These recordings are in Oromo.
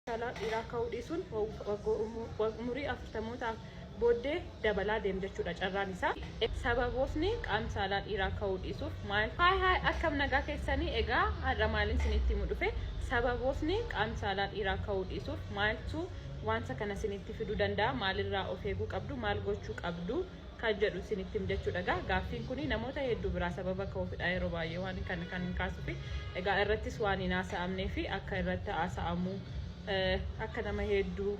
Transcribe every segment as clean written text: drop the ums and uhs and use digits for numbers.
Saalaa dhiiraa ka'uu dhiisuun umurii 40mootaa booddee dabalaa deem jechuudha carraan isaa. Sababootni qaamni saalaa dhiiraa ka'uu dhiisuuf maal? Hi hi, akkam nagaa keessanii? Egaa har'a maaliin isinitti himu dhufe? Sababootni qaamni saalaa dhiiraa ka'uu dhiisuuf maaltu wanta kana isinitti fiduu danda'a, maalirraa of eeguu qabdu, maal gochuu qabdu kan jedhu isinitti himu jechuudha. Egaa gaaffiin kun namoota hedduu biraa sababa ka'uufidha yeroo baay'ee waan kana kan hin kaasufi. Egaa irrattis waan hin haasa'amnee fi akka irratti haasa'amu, akka nama hedduu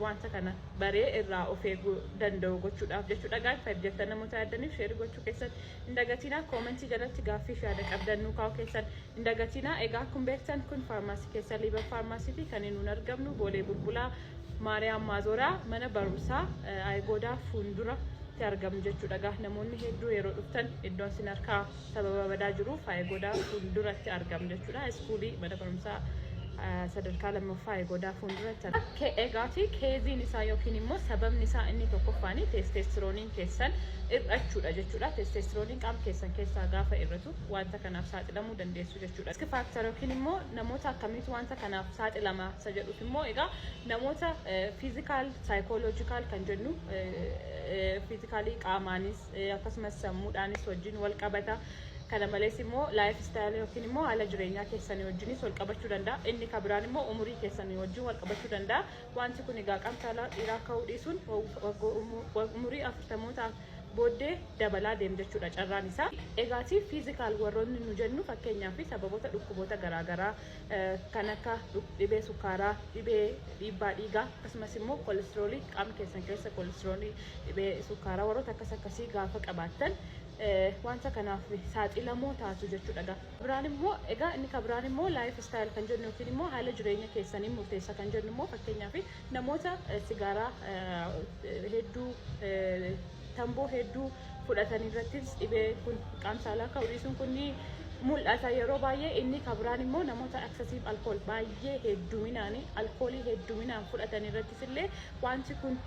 wanta kana baree irraa of eeguu danda'u gochuudhaaf jechuudha. Egaa jettan namoota yaaddaniif share gochuu keessatti hin dagatinaa. Comment jalatti gaaffii fi yaada qabdan nuu kaa'uu keessan hin dagatinaa. Egaa akkuma beektan kun faarmaasii keessa Liiban Faarmaasiiti. Kan nuun argamnu Boolee Bulbulaa, Maariyaam Maazoraa, mana barumsaa Ayigoodaa fuuldura argamu jechuudha. Egaa namoonni hedduu yeroo dhuftan iddoon sin harkaa sababa badaa jiruuf Ayigoodaa fuulduratti argamu jechuudha. Iskuulii mana barumsaa sadarkaa lammaffaa Ayigoodaa fuulduratti. Egaati causeiin isaa yookiin immoo sababni isaa inni tokkoffaani testosteroneiin keessan hir'achuudha jechuudha. Testosteroneiin qaama keessan keessaa gaafa hir'atu wanta kanaaf saaxilamuu dandeessu jechuudha. Risk factor yookiin immoo namoota akkamiitu wanta kanaaf saaxilama isa jedhuuf immoo, egaa namoota physical, psychological kan jennu, physically qaamaanis akkasumas sammuudhaanis wajjin wal qabata. Kana malees immoo lifestyle yookiin immoo haala jireenyaa keessanii wajjinis wal qabachuu danda'a. Inni kan biraan immoo umurii keessanii wajjin wal qabachuu danda'a. Wanti kun egaa qaama saalaa dhiiraa ka'uu dhiisuun umurii 40mootaa booddee dabalaa deem jechuudha carraan isaa. Egaati physical warroonni nu jennu, fakkeenyaaf sababoota dhukkuboota garaagaraa kan akka dhibee sukkaaraa, dhibee dhiibbaa dhiigaa, akkasumas immoo koolestiroolii qaama keessan keessa, koolestiroolii, dhibee sukkaaraa, warroota akkas akkasii gaafa qabaattan wanta kanaaf saaxilamoo taatu jechuudha. Biraan immoo, egaa inni kan biraan immoo lifestyle kan jennu yookiin immoo haala jireenya keessanii murteessa kan jennu immoo, fakkeenyaaf namoota sigaaraa hedduu, tamboo hedduu fudhatan irrattis dhibee kun, qaama saalaa ka'uu dhiisuun kun ni mul'ata yeroo baay'ee. Inni kan biraan immoo namoota excessive alcohol, baay'ee hedduminaan alkoolii hedduminaan fudhatan irrattis illee wanti kun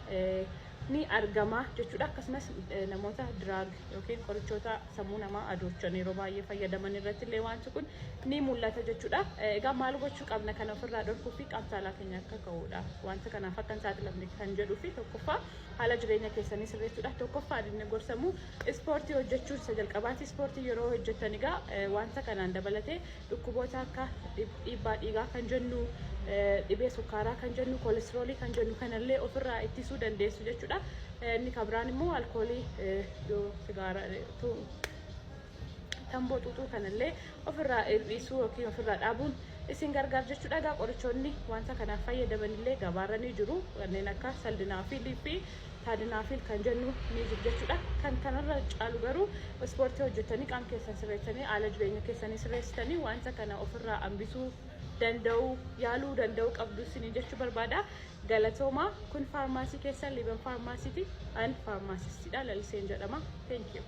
ni argama jechuudha. Akkasumas namoota drug yookiin qorichoota sammuu namaa adoochan yeroo baay'ee fayyadaman irratti illee wanti kun ni mul'ata jechuudha. Egaa maal gochuu qabna kana ofirraa dhorkuu fi qaama saalaa keenya akka ka'uudha? Wanta kanaaf akka hin saaxilamne kan jedhuu fi tokkoffaa haala jireenya keessanii sirreessuudha. Tokkoffaa inni gorsamu ispoortii hojjechuun isa jalqabaati. Ispoortii yeroo hojjettan egaa wanta kanaan dabalatee dhukkuboota akka dhiibbaa dhiigaa kan jennu, dhibee sukkaaraa kan jennu, koolestiroolii kan jennu kanallee ofirraa ittisuu dandeessu jechuudha. Inni kan biraan immoo alkoolii, sigaaraa, tamboo xuuxuu kanallee ofirraa hir'isuu yookiin ofirraa dhaabuun isin gargaara jechuudha. Egaa qorichoonni wanta kanaaf fayyadaman illee gabaarra ni jiru. Kanneen akka sildenafil fi tadalafil kan jennu ni jiru jechuudha. Kan kanarra caalu garuu ispoortii hojjetanii, qaama keessan sirreessanii, haala jireenya keessanii sirreessitanii wanta kana ofirraa hambisuu danda'u, yaaluu danda'u qabdu isinii jechuu barbaada. Galatoomaa. Kun faarmaasii keessan Liiban Faarmaasiiti. An faarmaasistiidha. Laliseen jedhama. Thank you.